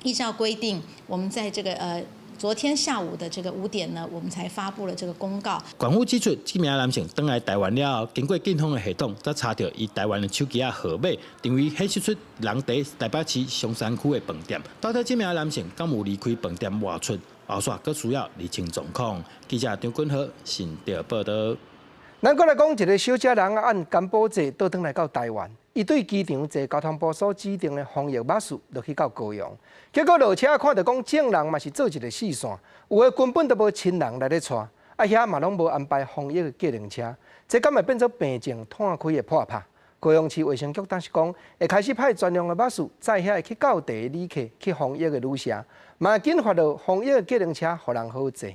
依照規定，我們在這個昨天下午的這個5點呢，我們才發布了這個公告。縣府指出，這名男性轉來台灣了後，經過警方的系統，才查著伊台灣的手機仔號碼，定位顯示出人佇台北市松山區的飯店。到底這名男性敢有離開飯店外出？後續閣需要釐清狀況。記者張君豪新竹報導。咱閣來講一个小姐人按柬埔寨倒轉來到台灣，伊對機場坐交通部所指定的防疫巴士落去到高雄，結果落車看著講眾人嘛是做一个四散，有的根本都無親人來咧帶，啊遐嘛攏無安排防疫的計程車，這敢會變做病情湠開的破拍？高雄市衛生局當時講，會開始派專用的巴士載遐去到地的旅客去防疫的旅社，嘛緊發落防疫的計程車，予人好坐。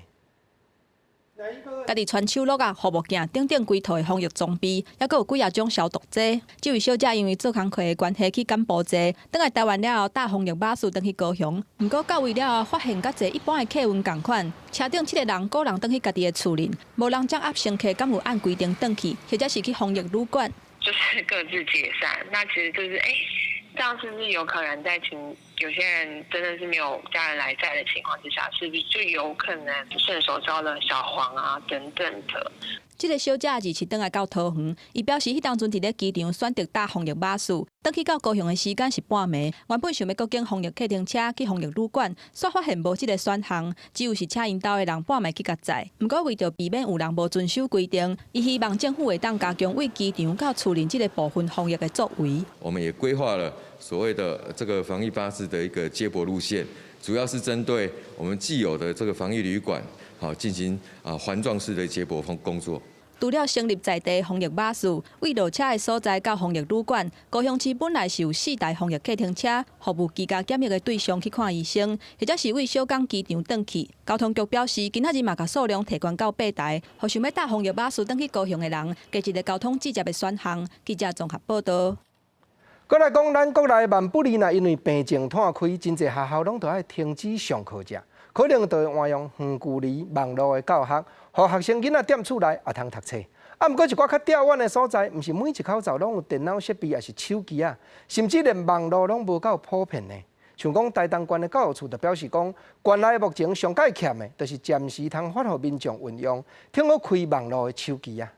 家己穿手橐仔、護目鏡等等規套的防疫裝備，猶閣有幾仔種消毒劑。這位小姐因為做工課的關係去柬埔寨，轉來台灣了後，搭防疫巴士轉去高雄。毋過到位了後，發現佮坐一般的客運仝款，車頂七个人，個人轉去家己的厝裡，無人掌握乘客敢有按規定轉去，或者是去防疫旅館。就是各自解散，那其實就是欸，這樣是不是有可能在情有些人真的是沒有家人來載的情況之下，是不是就有可能順手招了小黃啊等等的？這个小姐27轉來到桃園，伊表示彼當陣佇咧機場選擇搭防疫巴士，轉去到高雄的時間是半暝。原本想欲閣揀防疫計程車去防疫旅館，煞發現無這个選項，只有是請𪜶兜的人半暝去共載。毋過為著避免有人無遵守規定，伊希望政府會當加強對機場到厝裡這个部分防疫的作為。我們也規劃了所謂的這個防疫巴士的一個接駁路線，主要是針對我們既有的這個防疫旅館，好進行啊環狀式的接駁工作。除了成立在地防疫巴士，對落車的所在到防疫旅館，高雄市本來是有四台防疫計程車，服務居家檢疫的對象去看醫生，或者是對小港機場轉去。交通局表示，今仔日嘛共數量提懸到八台，予想欲搭防疫巴士轉去高雄的人，加一个交通直接的選項。記者綜合報導。閣來講，咱國內萬不利若因為病情湠開，真濟學校攏著愛停止上課者，可能就會換用遠距離網路的教學，予學生囡仔踮厝內也通讀冊。啊，毋過一寡較吊遠的所在，毋是每一口罩攏有電腦設備，抑是手機仔，甚至連網路攏無夠普遍呢。像講台東縣的教育處就表示講，縣內目前上蓋欠的，就是暫時通發予民眾運用，挺好開網路的手機仔。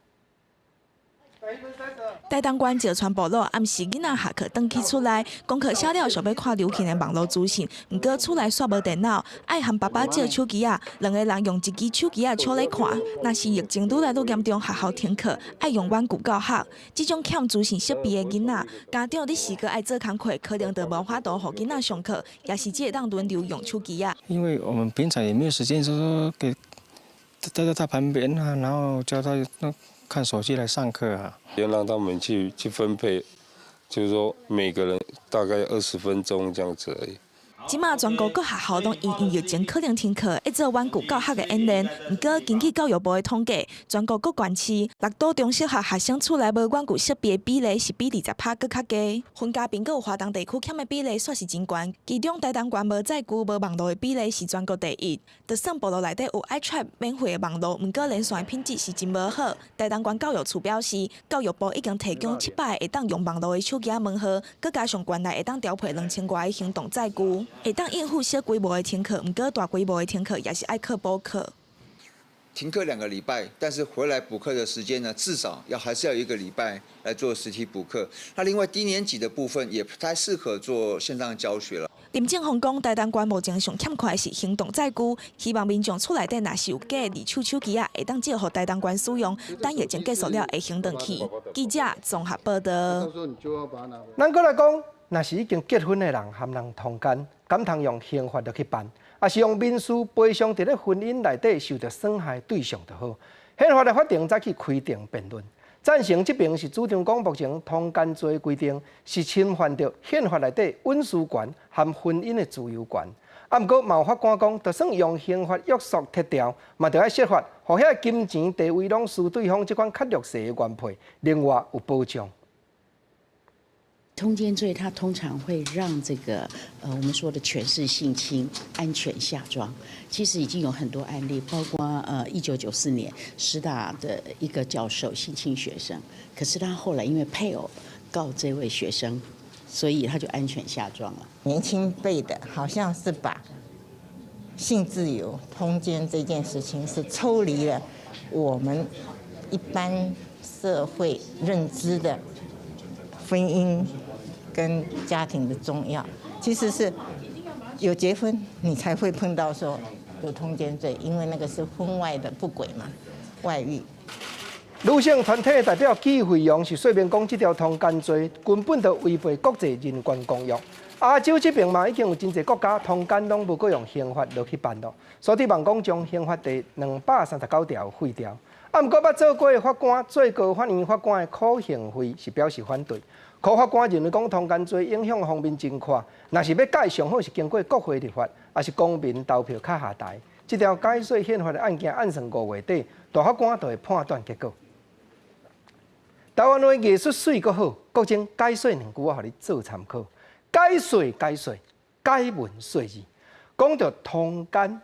台東縣石川部落暗時囡仔下課轉去厝內，功課寫了想欲看流行的網路資訊，毋過厝內煞無電腦，愛和爸爸借手機仔，兩个人用一支手機仔笑咧看。若是疫情愈來愈嚴重，學校停課，愛用遠距教學，這種欠資訊設備的囡仔，家長你時閣愛做工課，可能就無法度予囡仔上課，也是只會當輪流用手機仔。因為我們平常也沒有時間，說說給待在他旁邊啊，然後教他看手機來上課啊。要讓他們去分配，就是說每個人大概20分鐘這樣子而已。這馬全國各學校攏因應疫情可能停課，會做遠距教學的演練。毋過根據教育部的統計，全國各縣市六都中小學學生厝內無遠距設備的比例是比20%閣較低。分嘉賓閣有華東地區欠的比例煞是真懸，其中台東縣無載具、無網路的比例是全國第一。就算部落內底有 iTrap 免費的網路，毋過連線的品質是真無好。台東縣教育處表示，教育部已經提供700個會當用網路的手機仔門號，閣加上縣內會當調配2000外个行動載具，會當應付小規模的停課，毋過大規模的停課也是愛靠補課。停課2個禮拜，但是回來補課的時間呢，至少要還是要一個禮拜來做實體補課。那另外低年級的部分也不太適合做線上教學了。林正宏講，台東縣目前上欠缺的是行動載具，希望民眾厝內底若是有假二手手機仔，會當借予台東縣使用，等疫情結束了會還轉去。記者綜合報道。咱閣來講，若是已經結婚的人含人通姦，敢通用刑法落去辦？抑是用民事賠償佇咧婚姻內底受著損害對象就好。憲法的法庭早去開庭辯論，贊成這邊是主張講，目前通姦罪規定是侵犯著憲法內底隱私權和婚姻的自由權。啊，毋過嘛有法官講，就算用刑法約束撤掉，嘛著愛設法，予遐金錢地位攏輸對方這款較弱勢的原配，另外有保障。通姦罪，它通常會讓這個我們說的權勢性侵安全下莊。其實已經有很多案例，包括1994年師大的一個教授性侵學生，可是他後來因為配偶告這位學生，所以他就安全下莊了。年輕輩的好像是把性自由、通姦這件事情是抽離了我們一般社會認知的婚姻跟家庭的重要，其實是有結婚你才會碰到說有通姦罪，因為那個是婚外的不軌嘛，外遇。女性團體代表紀惠容是說明講，這條通姦罪根本就違背國際人權公約。亞洲這邊嘛已經有真濟國家通姦攏無閣用刑法落去辦咯，所以望講將刑法第239條廢掉。啊，毋過捌做過的法官，最高法院法官的柯幸惠是表示反對。柯法官認為講通姦罪影響方面真闊，若是欲改，上好是經過國會立法，抑是公民投票較下台。這條改寫憲法的案件按算5月底，大法官就會判斷結果。台灣話藝術媠閣好，國珍解說兩句我予你做參考。解說解說，解文說字，講著通姦，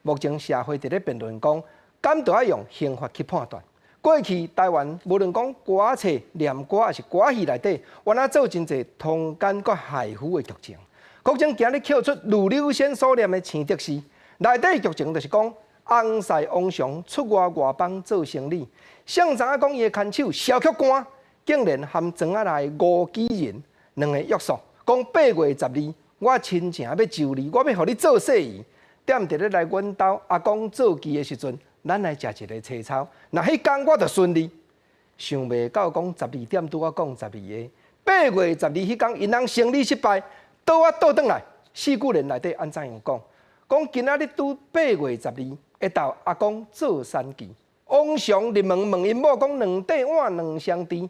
目前社會佇咧辯論講，敢著愛用刑法去判斷。過去台灣無論講歌冊、念歌抑是歌戲內底，原來做真濟通姦佮害夫的劇情。國珍今日抾出呂柳仙所念的《青竹詩》，內底劇情就是講，翁婿王常出外外邦做生理，誰知影講伊的牽手蕭曲官，竟然和莊仔內吳舉人兩個約束，講8月12，我親情欲招你，我欲予你做婿兒。踮佇咧來阮兜阿公做乩的時陣，咱來食一个青草。若彼工我就順你。想袂到講12點拄仔講12个，8月12彼工𪜶翁生理失敗，倒仔倒轉來。四句聯內底按怎樣講？講今仔日拄8月12，會到阿公做山乩。王常入門問𪜶某講兩塊碗兩雙匙，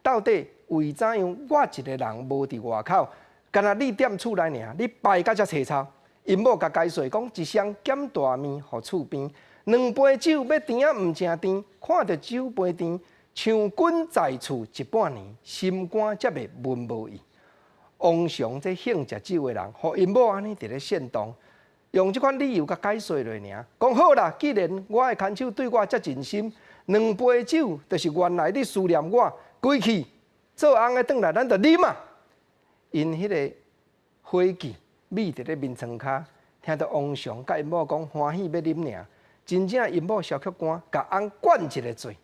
到底為怎樣？我一个人無佇外口，干焦你踮厝內爾，你敗甲遮青草。𪜶某共解說講，一雙減大麵予厝邊，兩杯酒欲甜仔毋誠甜，看著酒杯甜，像君在厝一半年，心肝才袂悶無意。王常這興食酒的人，予𪜶某按呢佇咧煽動，用這款理由共解說落爾，講好啦，既然我的牽手對我遮真心，兩杯酒就是原來你思念我，歸去做翁的轉來，咱就啉啊。𪜶彼个伙計覕佇咧眠床跤，聽著王常佮𪜶某講歡喜欲啉爾，真正𪜶某蕭曲官共翁灌一个醉，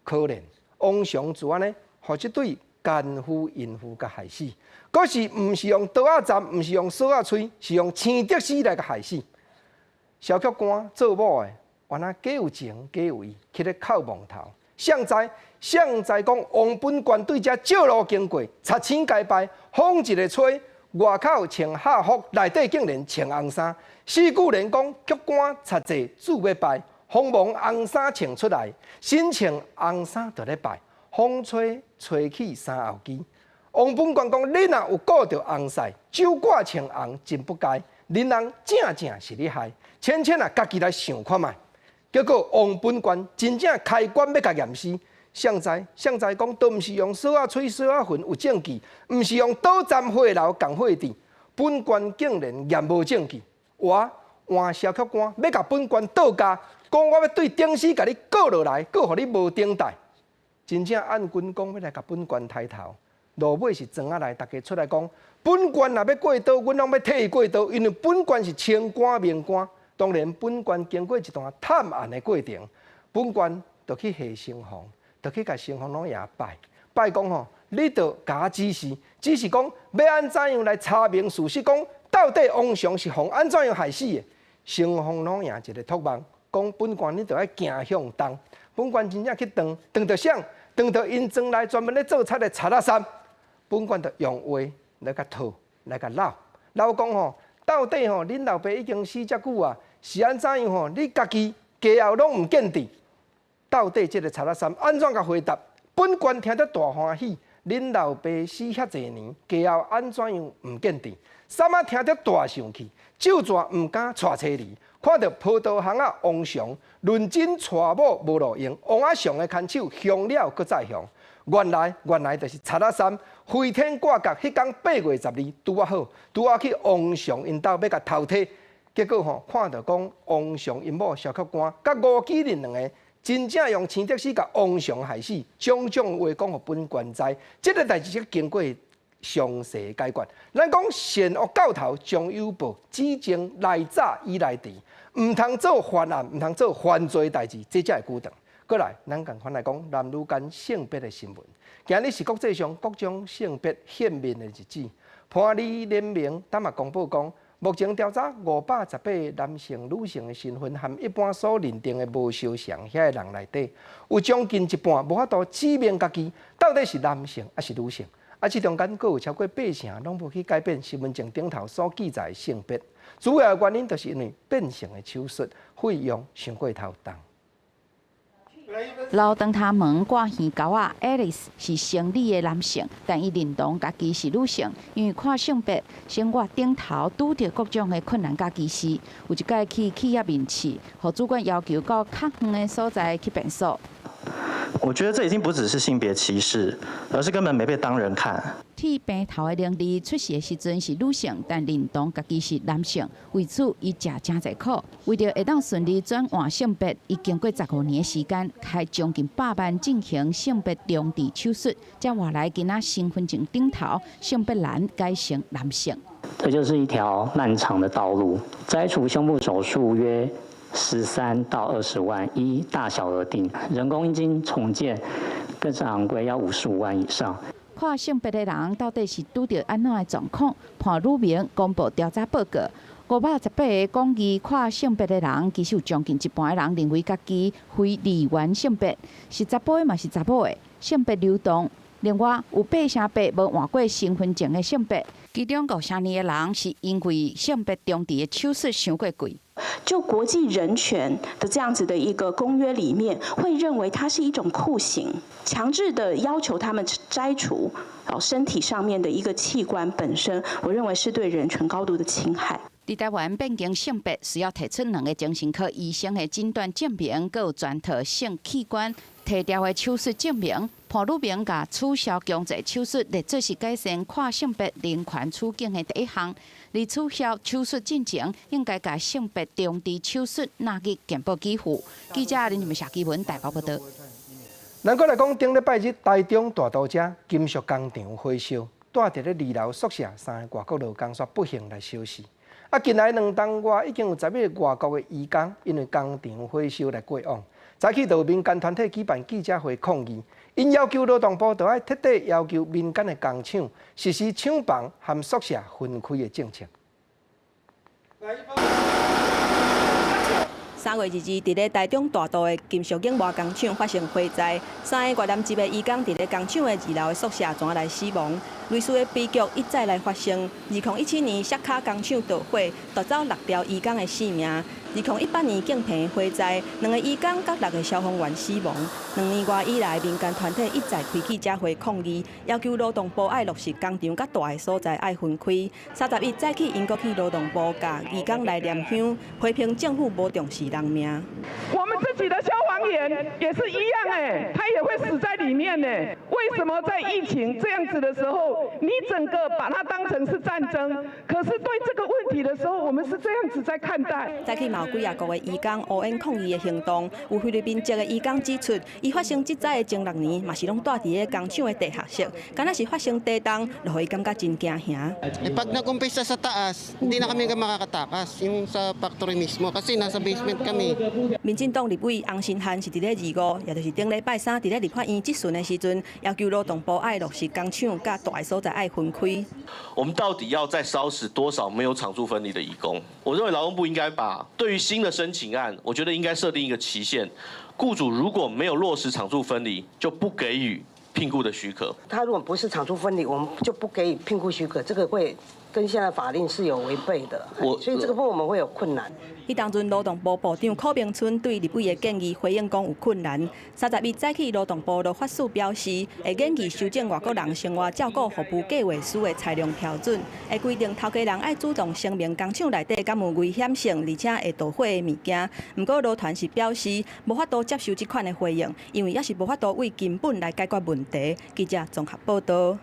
可憐王常就按呢，予這對奸夫淫婦共害死，閣是毋是用刀仔斬，毋是用索仔催，是用青竹絲來共害死。蕭曲官做某的，原來假有情假有意，去咧叩墓頭。誰知誰知講王本官對遮借路經過，插青該拜，風一个吹，外口穿校服，內底竟然穿紅衫。四句聯講曲官插坐主欲拜，慌忙紅衫穿出來，身穿紅衫就咧拜，風吹吹去衫後枝。王本官講：你若有顧著翁婿，酒掛穿紅真不該。恁人正正是咧害，浅浅啊，家己來想看覓。結果王本官真正開棺欲共驗屍，誰知誰知講都毋是用索仔吹、索仔痕有證據，毋是用倒站火爐仝火佇，本官竟然驗無證據，我換蕭克官欲共本官倒諉，講我欲對頂死共你告落來，告予你無頂戴。真正按軍講欲來共本官刣頭，落尾是莊仔內逐家出來講，本官若欲過刀，阮攏欲替伊過刀，因為本官是清官明官。當然，本官經過一段探案的過程，本官就去下城隍，就去共城隍老爺拜拜講吼，你著共我指示，指示講欲按怎樣來查明事實，講到底王祥是予按怎樣害死的？城隍老爺一个託夢，講本官你著愛行向東，本官真正去轉，轉著啥？轉著𪜶莊內專門咧做賊的賊仔衫，本官就用話來共套，來共摟，摟講吼，到底吼恁老爸已經死遮久啊？是按怎樣吼？你家己家後攏毋見佇，到底這个賊仔衫按怎共回答？本官聽得大歡喜，恁老爸死遐濟年，家後按怎樣毋見佇？三仔聽得大生氣，咒蛇毋敢娶妻兒，看著葡萄巷仔王祥認真娶某無路用，王阿祥的牽手凶了閣再凶。原來原來就是賊仔衫飛天掛角，彼工8月12拄仔好，拄仔去王祥𪜶兜欲共偷提。結果吼，看著講王祥𪜶某蕭克官，佮吳舉人兩个真正用青竹絲共王祥害死，種種話講予本官知。這个代誌經過詳細解決。咱講善惡到頭終有報，指證來早已來遲，毋通做犯案，毋通做犯罪代誌，這才會久長。過來，咱仝款來講男女間性別的新聞。今日是國際上各種性別憲面的日子，伴侶聯盟當嘛公布講，目前調查518個男性、女性的身份，和一般所認定的無相像遐个人內底，有將近一半無法度指明家己到底是男性抑是女性。啊，這中間閣有超過八成攏無去改變身份證頂頭所記載的性別，主要的原因就是因為變性的手術費用傷過頭重。老長頭毛掛耳鈎仔，Alice 是生理的男性，但伊認同家己是女性，因為跨性別生活頂頭拄著各種的困難佮歧視。有一擺去企業面試，予主管要求到較遠的所在去便所。我覺得這已經不只是性別歧視，而是根本沒被當人看。剃平頭的玲兒出世的時陣是女性，但認同家己是男性，為此伊食誠濟苦。為著會當順利轉換性別，伊經過15年的時間，開將近100萬進行性別重置手術，才換來今仔身份證頂頭性別欄改成男性。這就是一條漫長的道路。摘除胸部手術約13到20萬，依大小而定。人工陰莖重建更是昂貴，要55萬以上。跨性別的人到底是拄著按怎的狀況？潘汝明公布調查報告，518個講義跨性別的人，其實有將近一半的人認為家己非二元性別，是查埔的嘛是查某的，性別流動。另外有8.8%無換過身份證的性別，其中5.2%的人是因為性別重置的手術傷過貴。就國際人權的這樣子的一個公約裡面，會認為它是一種酷刑，強制的要求他們摘除身體上面的一個器官本身，我認為是對人權高度的侵害。佇台灣變更性別需要提出兩个精神科醫生的診斷證明，閣有全套性器官提掉的手術證明。潘汝明共取消強制手術列做是改善跨性別人權處境的第一項。佇取消手術進前，應該共性別重置手術納入健保給付。記者林謝基文台北報導。咱閣來講，頂禮拜日台中大都遮金屬工廠火燒，住佇咧二樓宿舍三个外國勞工煞不幸來燒死。啊，近來2冬外已經有11个外國的移工因為工廠火燒來過往。早起就有民間團體舉辦記者會抗議，𪜶要求勞動部著愛徹底要求民間的工廠實施廠房和宿舍分開的政策。 3月22，佇咧台中大肚的金屬研磨工廠發生火災，三个越南籍的移工佇咧工廠的二樓的宿舍怎來死亡？類似的悲劇一再來發生。2017年雪卡工廠著火，奪走六條移工的性命。2018年景坪火災，兩个移工佮六个消防員死亡。2年外以來，民間團體一再開記者會抗議，要求勞動部愛落實工廠佮大个所在愛分開。31早起，𪜶閣去勞動部共移工來念香，批評政府無重視人命。我們自己的消防員也是一樣，哎，他也會死在裡面呢。為什麼在疫情這樣子的時候，你整個把它當成是戰爭？可是對這個問題的時候，我們是這樣子在看待。早起嘛有幾仔國的移工烏煙抗議的行動，有菲律賓籍的移工指出，伊發生職災的前6年，嘛是攏蹛佇咧工廠的地下室，敢若是發生地動，就予伊感覺真驚嚇。 Pag nag-umpisa sa taas, hindi na kami makakatakas yung sa factory mismo kasi nasa basement kami. 民進黨立委洪申翰是佇咧25，也就是頂禮拜三，佇咧立法院質詢的時陣，要求勞動部愛落實工廠佮大个所在愛分開。我們到底要再燒死多少沒有廠住分離的移工？我認為勞動部應該把對於新的申請案，我覺得應該設定一個期限，雇主如果沒有落實廠住分離，就不給予聘僱的許可。他如果不是廠住分離，我們就不給予聘僱許可，這個會跟現在法令是有違背的，所以這個部分我們會有困難。彼當陣勞動部部長柯明春對立委的建議回應講有困難。31早起勞動部羅發樹表示，會研議修正外國人生活照顧服務計劃書的裁量標準，會規定頭家人愛主動聲明工廠內底敢有危險性，而且會導火的物件。毋過勞團是表示無法度接受這款的回應，因為猶是無法度為根本來解決問題。記者綜合報導。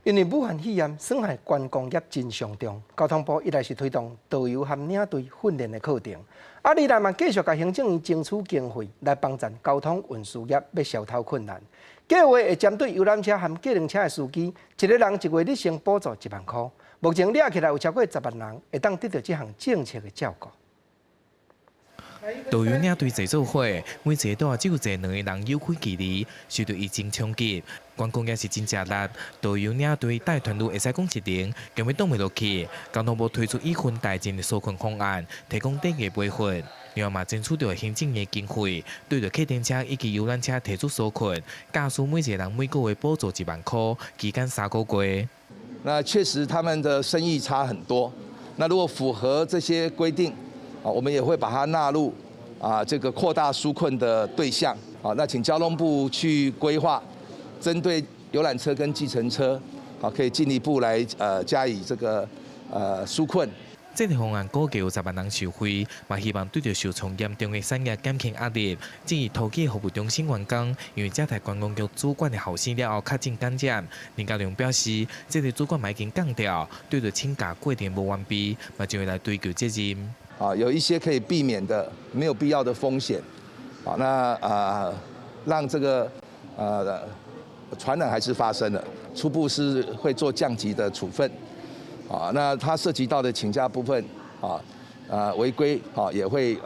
因為武漢肺炎損害觀光業真傷重，交通部一來是推動導遊和領隊訓練的課程，啊，二來嘛繼續共行政院爭取經費來幫贊交通運輸業欲消頭困難。計劃會針對遊覽車和計程車的司機，一个人一月咧先補助1萬箍。目前抓起來有超過10萬人會當得到這項政策的照顧。導遊領隊坐做伙，每一个都只有坐兩个人有開距離，受著疫情衝擊，觀光業是真食力。導遊領隊帶團路會使講一人，根本擋袂落去。交通部推出以訓代賑的紓困方案，提供短期培訓。另外嘛，爭取著行政院經費，對著客運車以及遊覽車提出紓困，駕駛每一个人每個月補助1萬箍，期間3個月。那確實他們的生意差很多。那如果符合這些規定，啊，我們也會把它納入啊這個擴大紓困的對象。啊，那請交通部去規劃，針對遊覽車跟計程車，啊，可以進一步來加以這個紓困。這個方案估計有10萬人受惠，嘛希望對著受創嚴重的產業減輕壓力。至於土耳服務中心員工，因為這台觀光局主管的候生了後確診感染，林佳龍表示，這個主管嘛已經降調，對著請假過程無完備，嘛將會來追究責任。啊，有一些可以避免的沒有必要的風險，啊，那讓這個傳染還是發生了，初步是會做降級的處分。啊，那他涉及到的請假部分，啊，違規，啊，也會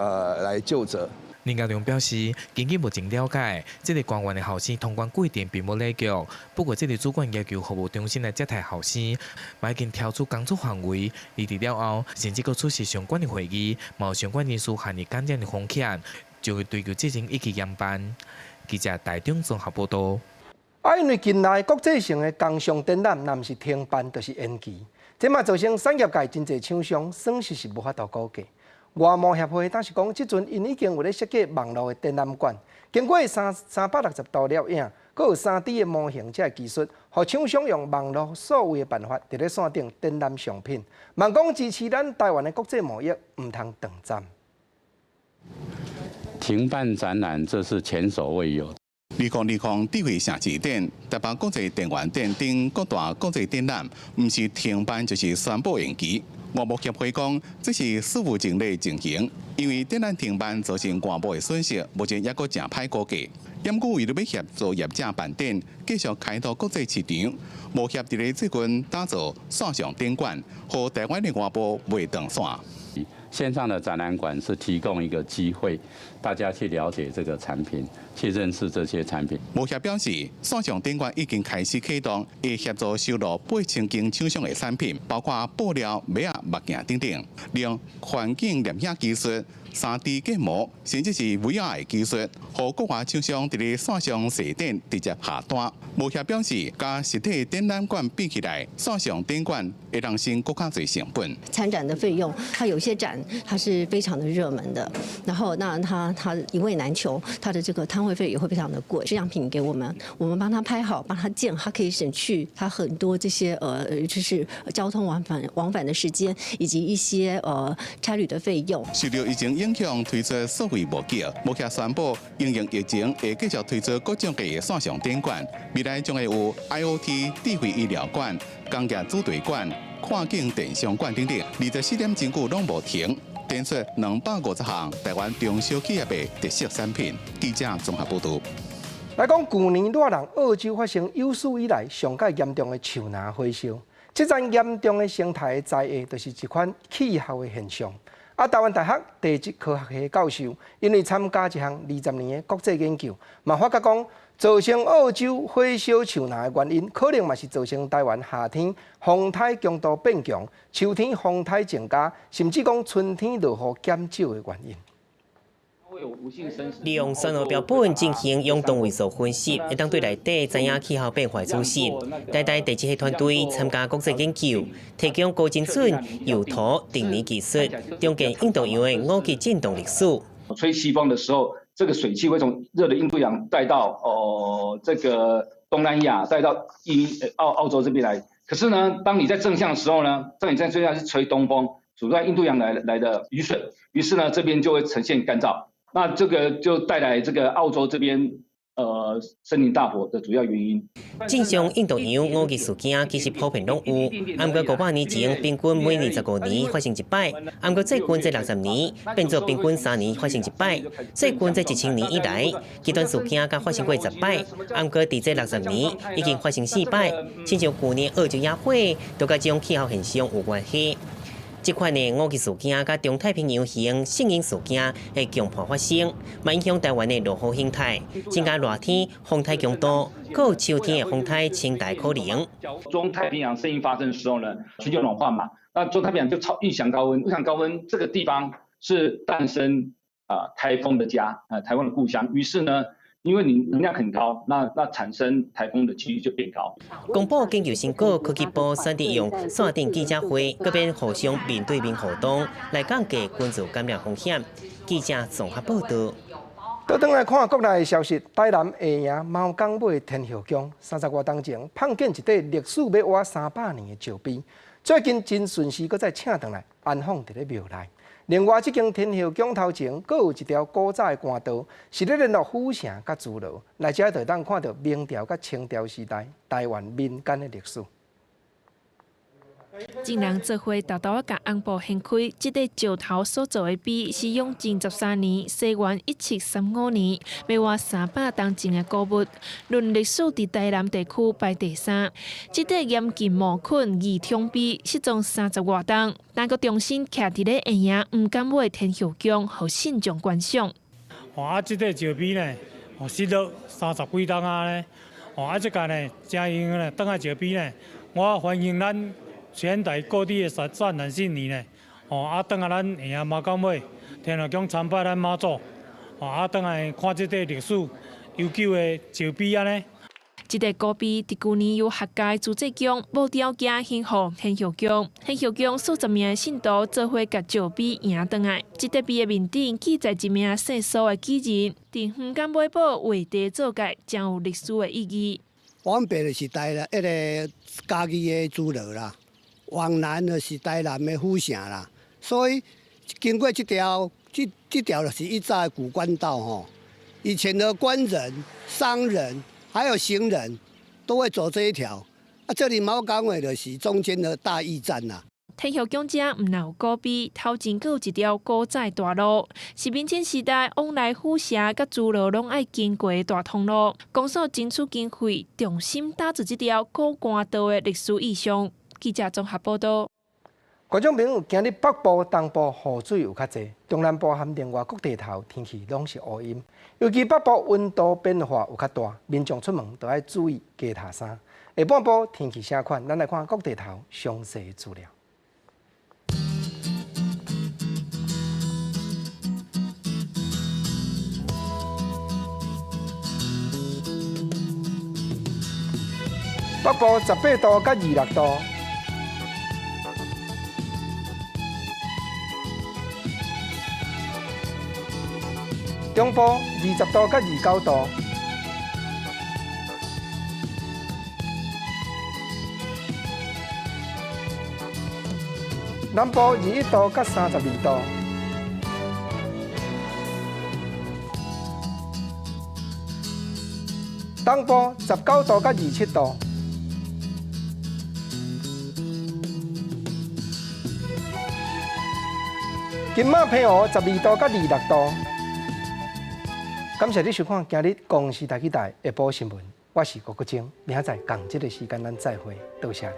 來究責。林佳龍表示，根據目前了解，這个官員的後生通關過程並無禮局。不過，這个主管要求服務中心來接待後生，嘛已經跳出工作範圍，離職了後，甚至閣出席相關的會議，嘛有相關人士陷入感染的風險，就會追究責任以及嚴辦。記者台中綜合報導。啊，因為近來國際性的工商展覽，若毋是停辦，就是延期。這嘛造成產業界真濟廠商損失是無法度估計。外貿協會當時講，這陣𪜶已經有咧設計網路的展覽館，經過360度攝影，閣有3D 的模型這个技術，予廠商用網路數位的辦法，佇咧線頂展覽商品，望講支持咱台灣的國際貿易，毋通斷針。停辦展覽，這是前所未有。2020智慧城市展、台北國際電玩展等各大國際展覽，毋是停辦就是宣布延期。外貿協會講，這是史無前例情形，因為展覽停辦造成外貿的損失，目前猶閣誠歹估計。毋過為著欲協助業者辦展，繼續開拓國際市場，貿協佇咧最近打造線上展館，予台灣的外貿袂斷線。線上的展覽館是提供一個機會，大家去了解這個產品，去認識這些產品。貿協表示，線上展館已經開始啟動，會協助收錄8000間廠商的產品，包括布料、襪仔、目鏡等等，利用環境攝影技術、3D 建模，甚至是 VR 的技術，予國外廠商佇咧線上踅展直接下單。無協表示，佮實體展覽館比起來，線上展館會當省閣較濟成本。參展的費用，它有些展它是非常的熱門的，然後那它一位難求，它的這個攤位費也會非常的貴。樣品給我們，我們幫他拍好，幫他建，他可以省去他很多這些就是交通往返的時間，以及一些差旅的費用。受著疫情影響，推出數位募集，無協宣布，因應疫情會繼續推出各種嘅線上展館，未來將會有 IoT 智慧醫療館、工業主題館、跨境電商館等等，24點鐘久攏無停，展出250項台灣中小企業的特色產品。記者綜合報導。來講，舊年熱人澳洲發生有史以來上蓋嚴重的樹林火燒，這場嚴重的生態災害，就是這款氣候的現象。啊，台灣大學地質科學系教授因為參加一項20年的國際研究，嘛發覺講，造成澳洲火燒樹林的原因，可能嘛是造成台灣夏天風颱強度變強、秋天風颱增加，甚至講春天落雨減少的原因。利用生物標本進行氧同位素分析，會當對內底知影氣候變化趨勢。台大地質系團隊參加國際研究，提供高精準油塗定年技術，重建印度洋的五級震動歷史。吹西風的時候，這個水汽會從熱的印度洋帶到哦這個東南亞，帶到印澳澳洲這邊來。可是呢，當你在正向的時候呢，當你在正向是吹東風，主要印度洋來的雨水，於是呢，這邊就會呈現乾燥。那這個就帶來這個澳洲這邊森林大火的主要原因。正常印度洋五級事件其實普遍攏有，毋過500年前平均每年15年發生一擺，毋過最近這60年變做平均3年發生一擺。最近這1000年以來，極端事件才發生過10擺，毋過佇這60年已經發生四擺。親像舊年澳洲野火，都佮這種氣候現象有關係。這款的五級事件，佮中太平洋型聖嬰事件會強迫發生，嘛影響台灣的落雨形態，增加熱天風颱強度，閣有秋天的風颱清大可能。中太平洋聖嬰發生的時候呢，全球暖化嘛，那中太平洋就超異常高溫，異常高溫這個地方是誕生啊颱風的家啊颱風的故鄉，於是呢，因為你能量很高，那產生颱風的幾率就變高。公布研究成果，科技部選擇用線頂記者會，閣變互相面對面互動，來降低群組感染風險。記者綜合報導。倒轉來看國內的消息，台南下營貓港尾天后宮30外冬前，碰見一塊歷史欲倚300年的石碑，最近真順勢閣再請轉來安放佇咧廟內。另外，這間天后宮頭前，閣有一條古早的官道，是咧聯絡府城佮諸羅。來遮就會當看著明朝佮清朝時代台灣民間的歷史。眾人做伙沓沓仔共紅布掀開，這塊石頭所做的碑是雍正13年，西元1735年，欲倚300冬前的古物，論歷史佇台南地區排第三。這塊嚴禁冒墾義統碑失蹤30外冬，但閣重新徛佇咧下營黃金尾天后宮，予信眾觀賞。哦，啊，這塊石碑呢，哦，失落30幾冬啊呢，哦，啊，這個呢，真榮呢，轉來石碑呢，我歡迎咱全台各地的善男信女呢，哦，啊，轉來咱下營媽港尾天后宮參拜咱媽祖，哦，啊，轉來看這塊歷史悠久的石碑啊呢。這塊古碑佇舊年由客家朱濟公無條件獻予天后宮，天后宮數十名信徒做伙共石碑迎轉來。這塊碑的面頂記載一名姓蘇的舉人，佇黃金尾堡畫地做界，誠有歷史的意義。往北就是台南，彼个嘉義的諸羅啦；往南就是台南的府城啦。所以經過這條，這條就是以早的古官道吼。以前的官人、商人還有行人都會走這一條。啊，這裡貓港尾就是中間的大驛站啦。天后宮遮毋但有古碑，頭前閣有一條古早大路，是明清時代往來府城佮諸羅攏愛經過的大通路。公所爭取經費，重新打造這條古官道的歷史意象。記者綜合報導。觀眾朋友，今日北部、東部雨水有較濟，中南部和另外各地頭天氣攏是烏陰。尤其北部溫度變化有較大，民眾出門都愛注意加罩衫。下半晡天氣啥款？咱來看各地頭詳細資料。北部18度佮26度。中部20度佮29度。南部21度佮32度。東部19度佮27度。金馬澎湖12度佮26度。感謝你收看今日公視台語台下晡新聞，我是郭國晶，明仔載仝這个時間咱再會，多謝你。